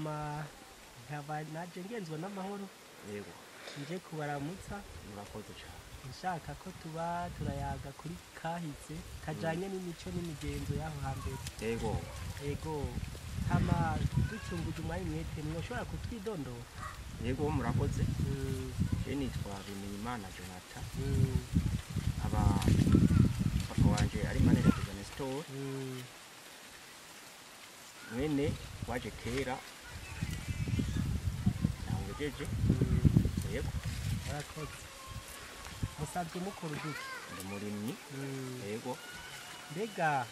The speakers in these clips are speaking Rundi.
Hama nkaba naje ngenzwa n'amahoro. Yego. Nje kubaramutsa. Murakoze cyane. Nshaka ko tuba turayaga kuri kahise kajanye n'imico n'imigenzo y'aho hambere. Yego. Yego. Hama ducunguje umwanya mwete mwoshobora kutwidondora? Yego murakoze. Je nitwa Bimenyimana Jonathan. Aba papa wanje ari manager ya store. Mwene waje kera nawejeje. Yego. Murakoze. Musanzwe mukora uduki? Ndi murimyi. Yego. Mbega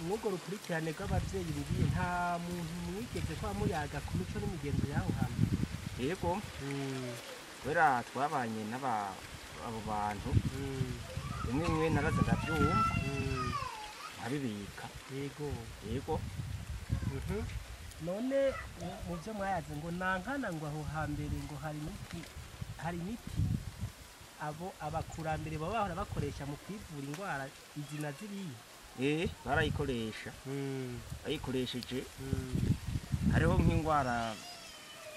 mwugo rukurikirane rw'abavyeyi mbwiye nta muntu mwigeze kwa muyaga ku mico n'imigenzo y'aho hambere? Yego. Kubera twabanye n'aba abo bantu rimwe rimwe naraza ndavyumva nkabibika. Yego. Yego. None mu vyo mwayaze ngo nankana ngo aho hambere ngo hari imiti abo abakurambere baba bahora bakoresha mu kwivura indwara izi na ziriya? Barayikoresha. Bayikoresheje. Hariho nk'indwara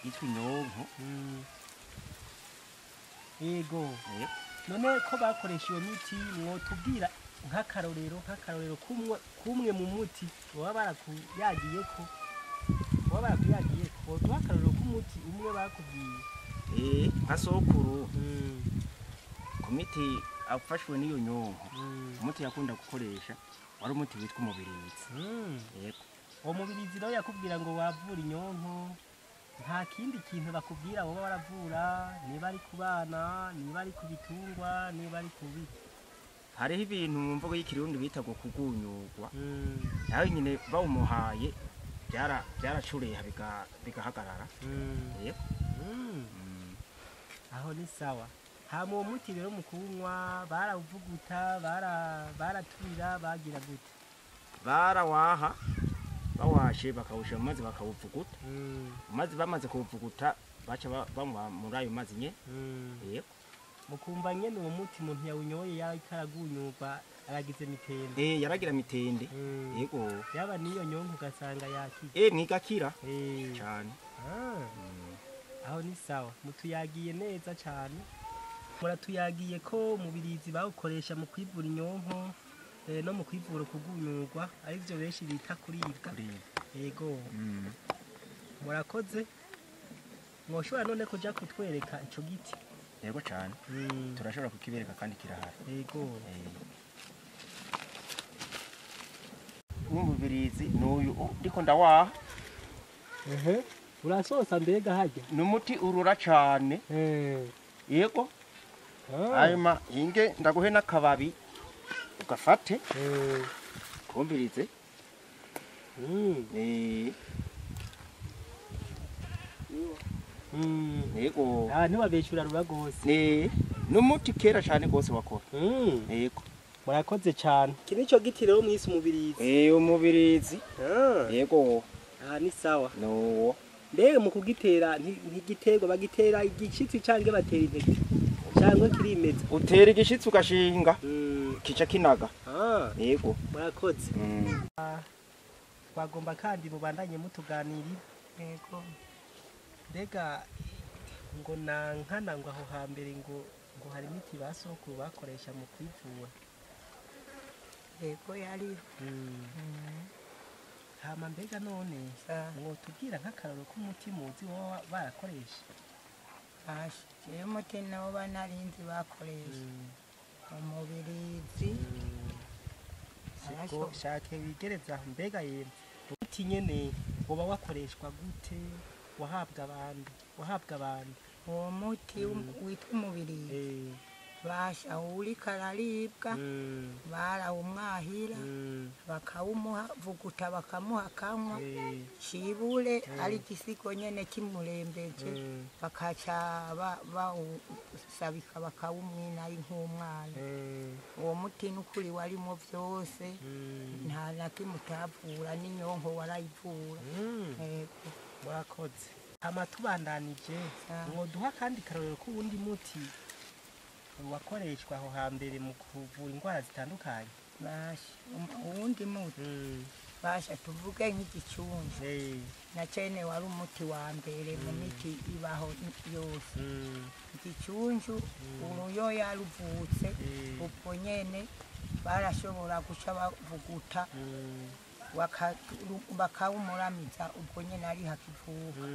yitwa inyonko. Yego. None ko bakoresha iyo miti mwotubwira nk'akarorero kumwe mu muti baba barakuyagiyeko woduha akarorero k'umuti umwe bakubwiye? Nka sokuru ku miti afashwe n'iyo nyonko, umuti yakunda gukoresha wari umuti witwa umubirizi. Yego. Uwo mubirizi nawe yakubwira ngo wavura inyonko, nta kindi kintu bakubwira woba waravura, niba ari ku bana, niba ari ku bitungwa, niba ari ku biki? Hariho ibintu mu mvugo y'ikirundi bita ngo kugunyurwa. Nawe nyine bawumuhaye byaracureha bigahagarara. Yego. Aho ni sawa. Hama uwo muti rero mu kuwunywa barawuvuguta, baraturira, bagira gute? Barawaha, bawashe bakawusha mu mazi bakawuvuguta. Mazi bamaze kuwuvuguta baca banywa muri ayo mazi nye. Yego. Mukumva nyene uwo muti umuntu yawunyoye yarikaragunyurwa aragize mitende. Yaragira mitende. Yego. Yaba niyo nyonko ugasanga yakize. Mwigakira. Cyane. Aho ni sawa. Mutuyagiye neza cyane. Muratuyagiye ko mubirizi bawukoresha mu kwivura inyonko no mu kwivura kugunyurwa, arivyo benshi bita kuribwa. Yego. Murakoze. Mwoshobora none kuja kutwereka ico giti? Yego cyane. Turashobora kukibereka kandi kirahari. Yego. Umubirizi n'uyu ndiko ndawaha. Urasosa mbega harya? Ni umuti urura cyane. Yego. Hanyuma inge ndaguhe n'akababi ugafate. Kumbirize. Yego. Ntiwabeshura rura gose. N'umuti kera cyane gose wakora. Yego. Murakoze cyane. Iki nico giti rero mwise umubirizi? Umubirizi. Yego. Ni sawa. No. Mbega mu kugitera ntigiterwa bagitera igishitsi canke batera intete? Cyangwa kirimeza? Utera igishitsi ugashinga. Kica kinaga. Yego. Murakoze. Twagomba kandi mubandanye mutuganirira. Yego. Mbega ngo nankana ngo aho hambere ngo hari imiti basokuru bakoresha mu kwivura? Yego yari. Hama mbega none mwotubwira nk'akarorero k'umuti muzi woba barakoresha? Jewe umuti nawo narinzi bakoresha umubirizi. Shake wigereza aho mbega yemwe umuti nyene woba wakoreshwa gute? Wahabwa abantu? Uwo muti witwa umubirizi basha uriko araribwa, barawumwahira, bakawumuha vuguta, bakamuha kanywa cibure ari igisigo nyene kimurembeje, bakaca bawusabika bakawumwina ari nk'umwana. Uwo muti n'ukuri warimo vyose, nta na kimwe utavura, n'inyonko warayivura. Murakoze. Hama tubandanije mwoduha kandi karorero k'uwundi muti wakoreshwa aho hambere mu kuvura indwara zitandukanye? Basha uwundi muti Basha tuvuge nk'igicuncu na cene wari umuti wa mbere mu miti ibaho yose. Igicuncu uruyoya ruvutse ubwo nyene barashobora guca bavuguta bakawumuramiza ubwo nyene ari hakivuka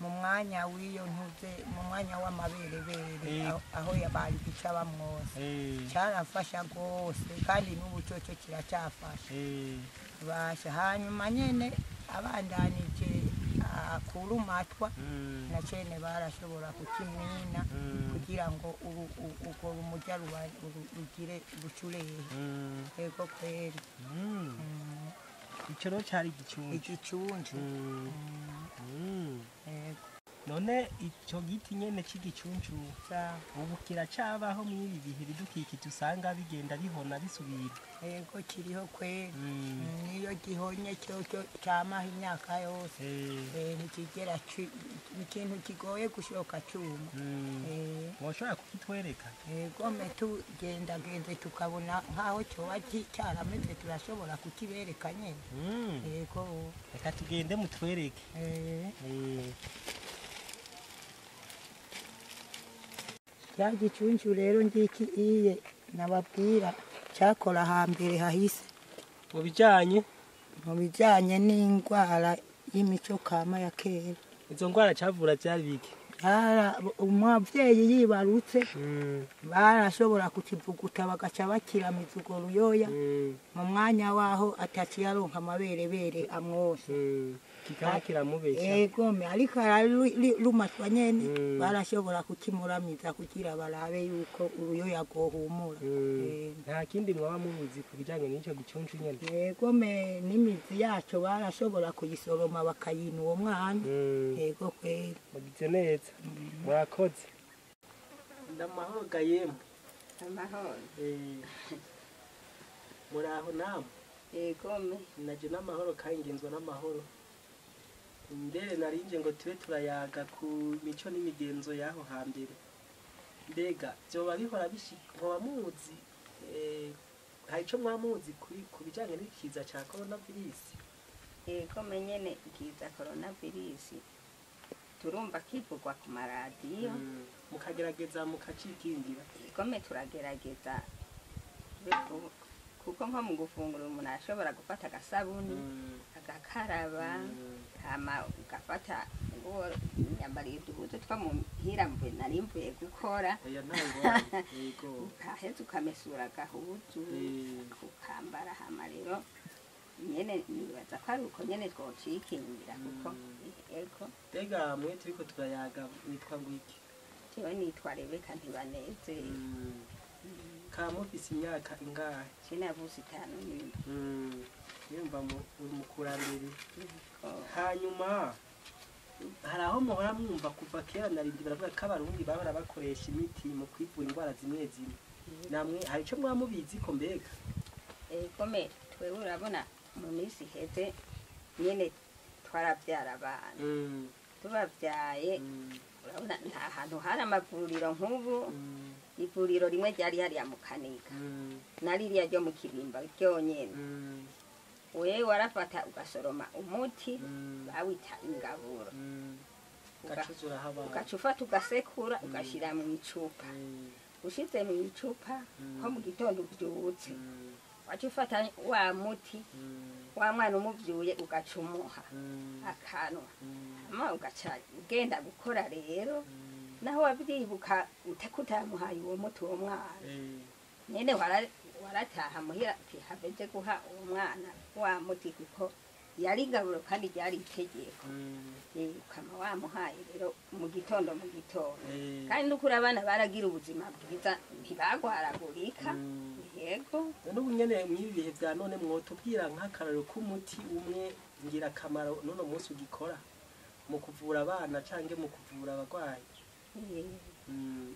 mu mwanya w'iyo ntuze, mu mwanya w'amaberebere aho bari guca bamwosa. Carafasha rwose kandi n'ubu coco kiracyafasha. Basha hanyuma nyene abandanije akurumatwa na cene barashobora kukimwina kugira ngo urwo rumurya rugire bucurehe. Ego kweri. Ico rero cari igicuncu. Igicuncu. Ego. None ico giti nyene c'igicuncu ubu kiracabaho mw'ibi bihe bidukikije usanga bigenda bihona bisubira? Ego kiriho kweri. Niyo gihonye cyoco camaho imyaka yose. Ntikigera ikintu kigoye gushoka cuma. Woshobora kukitwereka? Ego me tugendagenze tukabona nkaho coba carameze turashobora kukibereka nyene. Ego. Reka tugende mutwereke. Cya gicuncu rero ngiki iye nababwira cyakora hambere hahise mu bijanye n'indwara y'imico kama ya kera. Izo ndwara cavura byari biki? Umuvyeyi yibarutse barashobora kukivuguta bagaca bakiramiza urwo ruyoya mu mwanya waho ataciye aronka amaberebere amwose. Kikaba kiramubesha. Ego me ariko arumatwa nyene barashobora kukimuramiza kugira barabe yuko uruyoya rwohumura. Nta kindi mwaba mubuzi ku bijanye n'ico gicuncu nyene? Ego me n'imizi yaco barashobora kuyisoroma bakayina uwo mwana. Ego kweri. Mugize neza. Murakoze. Ndamahoro gayemwe. Amahoro. Muraho namwe? Ego me. Naje n'amahoro kandi ngenzwa n'amahoro. Mbere narinje ngo tube turayaga ku mico n'imigenzo y'aho hambere. Mbega vyoba bihora bishika muzi hari ico mwamuzi ku bijanye n'ikiza ca coronavirus? Ego me nyene ikiza coronavirus turumva kivugwa ku maradiyo. Mukagerageza mukacikingira? Ego me turagerageza kuko nko mu gufungura umuntu ashobora gufata agasabuni agakaraba hama ugafata ngo nyambara uduhuzu two muhira mvuye nari mvuye gukora. Ukaheza ukamesura agahuzu ukambara hama rero nyene nibaza ko ari uko nyene twocikingira kuko ego. Mbega mwe turiko turayaga witwa ngwiki? Jewe nitwa Rebeka Ntibanezeye. Kamufise imyaka ingahe? Sinavuze 5. Yumva uri mukurambere. Hanyuma hari aho muhora mwumva kuva kera narindi baravuga ko abarundi bahora bakoresha imiti mu kwivura indwara zimwe zimwe. Namwe hari ico mwamubizi ko mbega? Ego me twewe urabona mu minsi iheze nyene twaravyara abana. Tubavyaye urabona nta hantu hari amavuriro nk'ubu. Ivuriro rimwe ryari hariya mu Kanika na ririya ryo mu Kibimba ryonyene. Wewe warafata ugasoroma umuti bawita ingaburo. Ugaca ufata ugasekura ugashira mu icupa. Ushize mu icupa ko mu gitondo uvyutse waca ufata wa muti wa mwana umuvyuye ugaca umuha akanwa hama ugaca ugenda gukora rero. Naho wabyibuka utakutamuhaye uwo muti uwo mwana nyene warataha muhira ati habeje guha uwo mwana wa muti kuko yari ingaburo kandi ryari itegeko. Ukama wamuhaye rero mu gitondo kandi n'ukuri abana baragira ubuzima bwiza ntibagwaragurika. Yego. N'ubu nyene mw'ibi bihe vya none mwotubwira nk'akarorero k'umuti umwe ngirakamaro n'uno munsi ugikora mu kuvura abana canke mu kuvura abagwayi?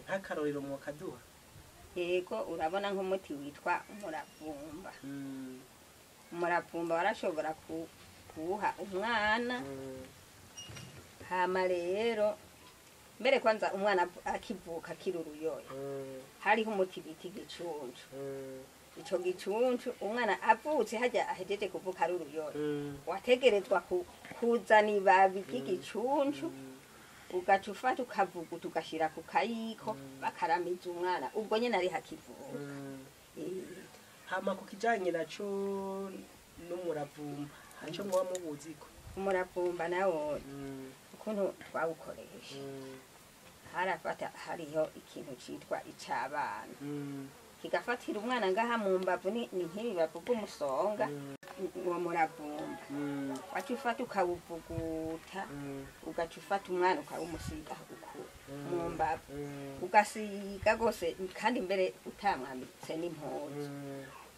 Nk'akarorero mwokaduha? Yego urabona nk'umuti witwa umuravumba. Umuravumba warashobora kuwuha umwana. Hama rero mbere kwanza umwana akivuka akiri uruyoya hariho umuti bita igicuncu. Ico gicuncu umwana avutse hajya ahejeje kuvuka ari uruyoya, wategerezwa kuzana ibabi ry'igicuncu, ugaca ufata ukavuguta ugashyira ku kayiko, bakaramiza umwana ubwo nyine ari hakivuka. Hama ku kijanye naco n'umuravumba, haco muba mubuziko? Umuravumba nawo ukuntu twawukoresha, harafata hariho ikintu citwa icabana, kigafatira umwana ngaha mu mbavu, ni nk'ibi bavuga umusonga. Uwo muravumba waca ufata ukawuvuguta, ugaca ufata umwana ukawumusiga mu mbavu, ugasiga rwose, kandi mbere utamwambitse n'impuzu,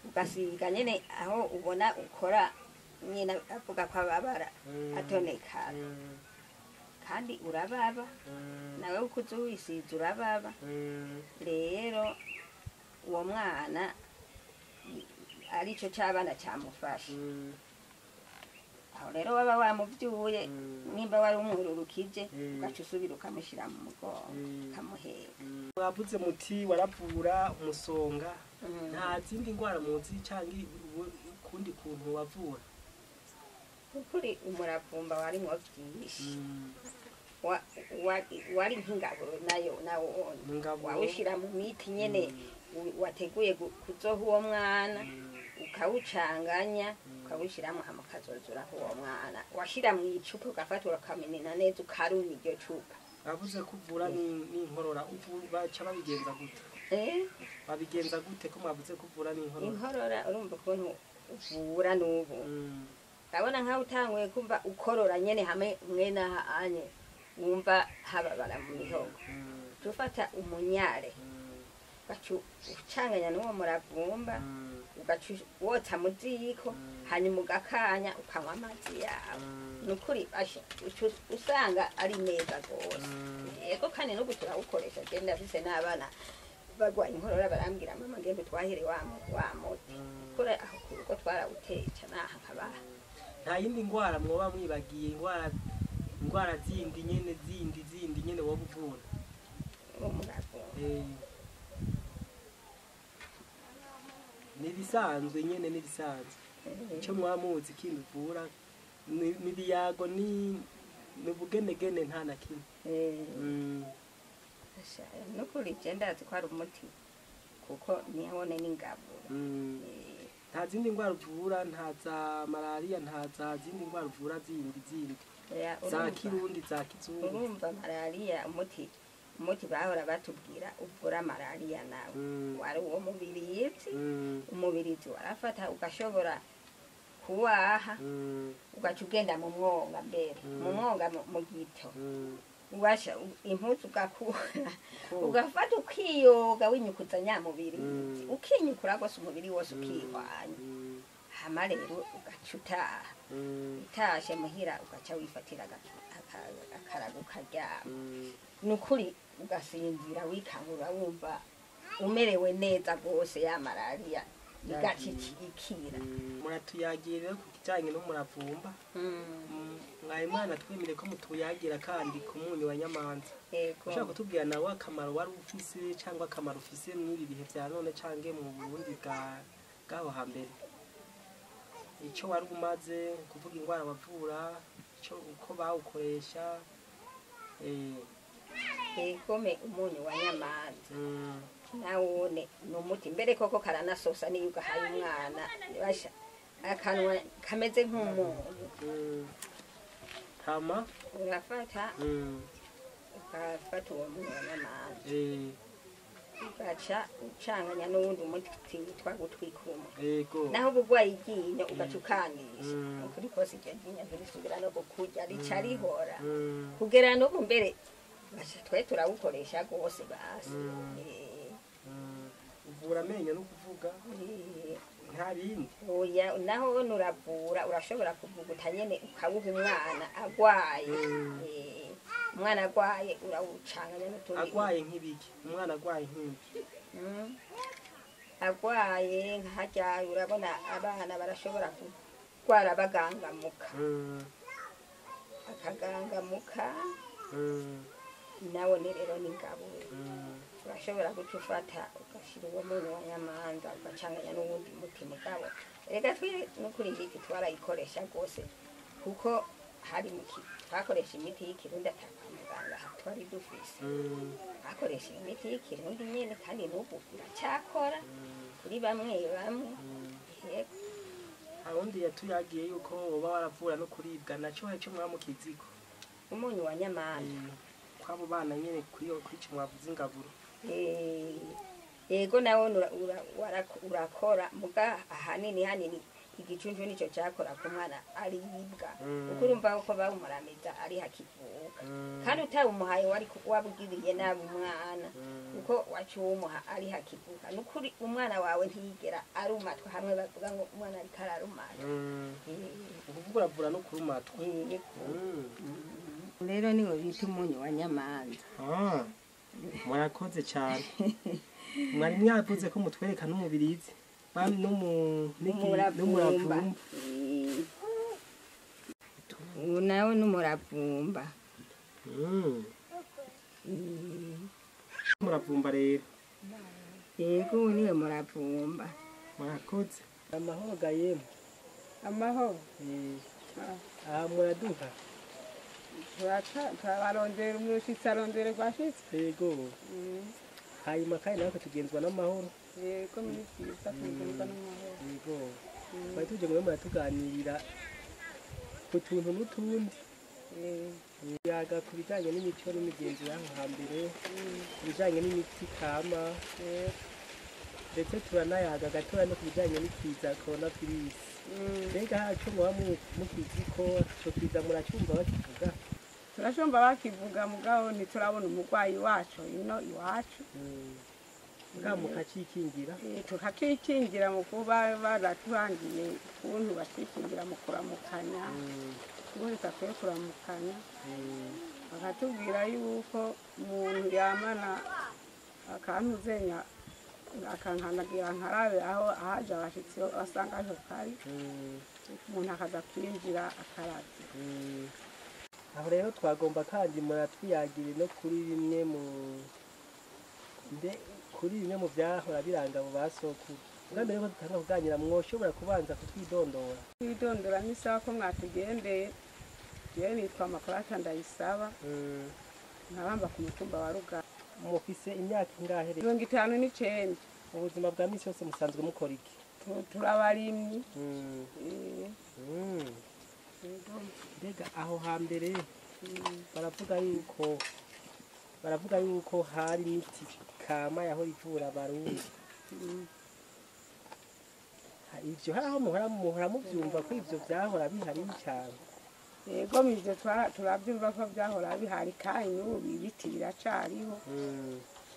ugasiga nyene aho ubona ukora nyine avuga ko ababara atonekara, kandi urababa nawe uko uza wisize urababa. Rero uwo mwana arico c'abana camufasha. Aho rero waba wamuvyuye, nimba wari umwururukije, ugaca usubira ukamushyira mu mugongo, ukamuheka. Mwavuze muti waravura umusonga, nta zindi ndwara muzi canke ukundi kuntu wavura? Ukuri umuravumba warimwo vyinshi, wari nk'ingaburo nayo nawone, wawushira mu miti nyene wateguye kuzoha uwo mwana, ukawucanganya ukawushyiramo, hama ukazozuraho uwo mwana. Washira mu icupa, ugafata ukamenena neza, ukaruma iryo cupa. Bavuze ko uvura n'inkorora, baca babigenza gute? Babigenza gute ko mwavuze ko uvura n'inkorora? Inkorora urumva ukuntu uvura n'ubu, urabona nkaho utanguye kumva ukorora nyene hamwe mwene aha anye wumva hababara mu mihogo, tufata umunyare, ugaca ucanganya n'uwo muravumba, ugaca wotsa mu ziko, hanyuma ugakanya ukanywa amazi yawe. Ni ukuri usanga ari meza rwose. Yego, kandi n'ubu turawukoresha. Genda ndafise n'abana bagwaye inkorora, barambwira: "Mama, ngende twahire wa muti." Kure aho ku rugo twarawuteca naha nkabaha. Nta yindi ndwara mwoba mwibagiye, indwara zindi nyene zindi nyene woba uvura? Umuravumba. Nibisanzwe nyene, nibisanzwe icyo mwaba muzi kindi uvura nibiyago ni ubugenegene, nta na kimwe? Nukuri je ndazi ko ari umuti, kuko nihone n'ingaburo. Nta zindi ndwara uvura? Nta za malariya, nta za zindi ndwara uvura zindi za kirundi, za kizungu? Urumva malariya, umuti bahora batubwira uvura malariya nawe wari uwo mubirizi. Umubirizi warafata ugashobora kuwaha, ugaca ugenda mu mwonga, mbere mu mwonga mu gito, ugasha impuzu ugakura, ugafata ukiyoga, winyukuza nyamubirizi, ukinyukura rwose umubiri wose ukihwanya. Hama rero ugaca utaha, utashe muhira ugaca wifatira akarago ukaryama. Ni ukuri ugasinzira, wikangura wumva umerewe neza rwose, ya malariya igaca ikira. Muratuyagira ku kijanye n'umuravumba. Mwari mwana twemere ko mutuyagira kandi ku munyu wa Nyamanza. Ushaka kutubwira nawe akamaro wari ufise cyangwa akamaro ufise mw'ibi bihe vya none canke mu Burundi bwaho hambere, icyo wari umaze kuvuga, indwara wavura, icyo uko bawukoresha? Egome, umunyu wa Nyamanza nawone ni umuti mbere koko karanasosa, niyo ugahaye umwana basha akanwa kameze nk'umunyu. Hama urafata ukafata uwo munyu wa Nyamanza, ugaca ucanganya n'uwundi umuti witwa gutwikumwe. Naho ubugwayi iryinyo, ugaca ukanisha, ukuri kose iryo ryinyo ntirisubira no kukurya, rica rihora kugera n'ubu. Mbere basha twe turawukoresha rwose basi. Uvura amenyo no kuvuga, nta bindi? Oya, naho nuravura, urashobora kuvuguta nyene ukawuha umwana agwaye. Umwana agwaye urawucanganya n'utundi. Agwaye nk'ibiki? Umwana agwaye nk'ibiki? Agwaye nka urabona abana barashobora kurwara bagangamuka, akagangamuka. Nawe rero ni ingaburo. Urashobora guca ufata ugashyira uwo munyu wa nyamanza ugacanganya n'uwundi muti mugabo. Reka twe n'ukuri imiti twarayikoresha rwose kuko hari twakoresha imiti y'ikirundi ataka muganga twari dufise. Twakoresha imiti y'ikirundi nyene kandi n'ubu iracyakora kuri bamwe bamwe. Yego. Arundi yatuyagiye yuko woba waravura no kuribwa naco hari ico mwamukiziko. Umunyu wa nyamanza. Kwabo bana nyene kuri ico mwavuze ingaburo. Yego nawe urakora muga ahanini hanini igicuncu nico cyakora ku mwana aribwa. Kuko urumva ko bawumuramiza ari hakivuka. Kandi utawumuhaye wari wabugiriye nabi umwana kuko wacuwumuha ari hakivuka. Nukuri umwana wawe ntiyigera arumatwa hamwe bavuga ngo umwana ariko ararumatwa. Ukuvuga uravura no kurumatwa. Rero niwe bita umunyu wa nyamanza. Murakoze cyane. Mwari mwavuze ko mutwereka n'umubirizi n'umuravumba. Nawe n'umuravumba. Umuravumba rero. Yego niwe muravumba. Murakoze. Amahoro gayemwe. Amahoro. Aha muraduha. Turabarondera umushitsi arondera rwashitse. Yego. Hanyuma kandi natwe tugenzwa n'amahoro. Yego ni byiza tugenzwa n'amahoro. Yego. Twari tuje ngo muratuganirira ku tuntu n'utundi. Yaga ku bijyanye n'imico n'imigenzo y'aho hambere, ku bijyanye n'imiti kama, ndetse turanayaga gatoya no ku bijyanye n'ikiza corona virus. Mbega haco muba mukizi ko ico kiza muracyumva bakivuga? Turashumva bakivuga mugabo ntiturabona umurwayi wacu ino iwacu. Mugabo mukacikingira? Tukacikingira mu kuba baraturangiye ukuntu bacikingira mu kuramukanya. Ukuntu tutakwiye kuramukanya. Bakatubwira yuko umuntu yamana akantuzenya akankanagira nkarabe aho ahaje abashitsi basanga aho kari. Umuntu akaza kwinjira akaravye. Aho rero twagomba kandi muratwiyagire no kuri bimwe mu kuri bimwe mu byahora biranga abo basokuru. Ubwa mbere ko dutanga kuganira mwoshobora kubanza kutwidondora. Kwidondora ni sawa ko mwatugendeye. Jewe nitwa Makurata Ndayisaba. Nkabamba ku mutumba wa Rugara. Mufise imyaka ingahe rero? 59. Ubuzima bwa misi yose musanzwe mukora iki? Turabarimyi. Mbega aho hambere baravuga yuko hari imiti kama yahora ivura abarundi. Ivyo haraho muhora muvyumva ko ivyo vyahora bihari cyane? Yego ivyo turavyumva ko vyahora bihari kandi n'ubu ibiti biracariho.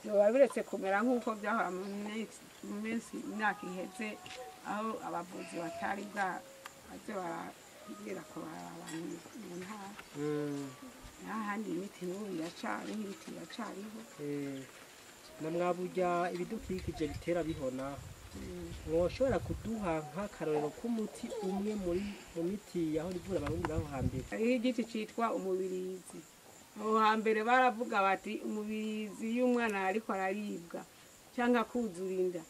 Vyoba biretse kumera nk'uko vyahora mu minsi imyaka iheze aho abavuzi batari bwaze barabwira ko abantu mu ntara. N'ahandi imiti n'ubu iracariho, ibiti biracariho. Na mwaburya ibidukikije bitera bihona. Mwoshobora kuduha nk'akarorero k'umuti umwe muri mu miti yaho ivura abarundi baho hambere? Hariho igiti citwa umubirizi. Aho hambere baravuga bati umubirizi iyo umwana ariko araribwa cyangwa akuzura inda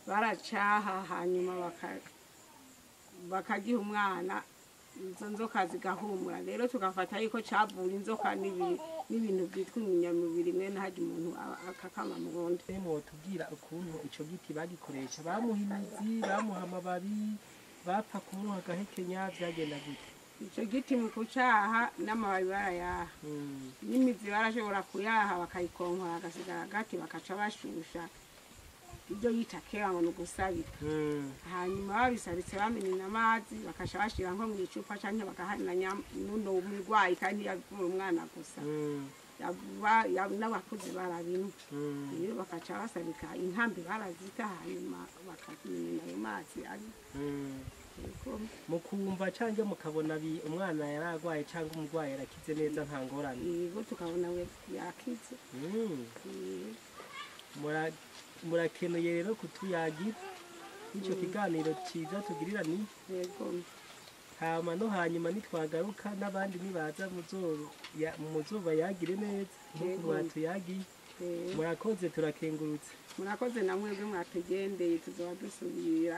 baracaha hanyuma bakagiha umwana izo nzoka zigahumura. Rero tugafata yuko cavura inzoka n'ibintu byitwa ibinyamubiri mwene harya umuntu akakama mu nda. Mwotubwira ukuntu ico giti bagikoresha? Bamuha imizi, bamuha amababi, bapfa kumuha agahekenya, vyagenda gute? Ico giti mu kucaha n'amababi barayaha. N'imizi barashobora kuyaha bakayikonkora agasigara hagati bakaca bashusha ibyo yita kera ngo ni ugusabika. Hanyuma babisabitse bamenye amazi bakaca bashira nko mu icupa canke bagahananya n'uno murwayi kandi yavura umwana gusa. N'abakuze barabinywa. Rero bakaca basabika inkambi barazita hanyuma bakamena ayo mazi ari. Mukumva canke mukabona umwana yaragwaye canke umurwayi yarakize neza nta ngorane? Yego tukabona we yakize. Murakeneye rero kutuyagira ico kiganiro ciza tugirira ni. Yego. Hama no hanyuma nitwagaruka n'abandi nibaza muzoba yagire neza nk'uko Yego. mwatuyagiye. Murakoze, turakengurutse. Murakoze na mwebwe mwatugendeye, tuzoba dusubira.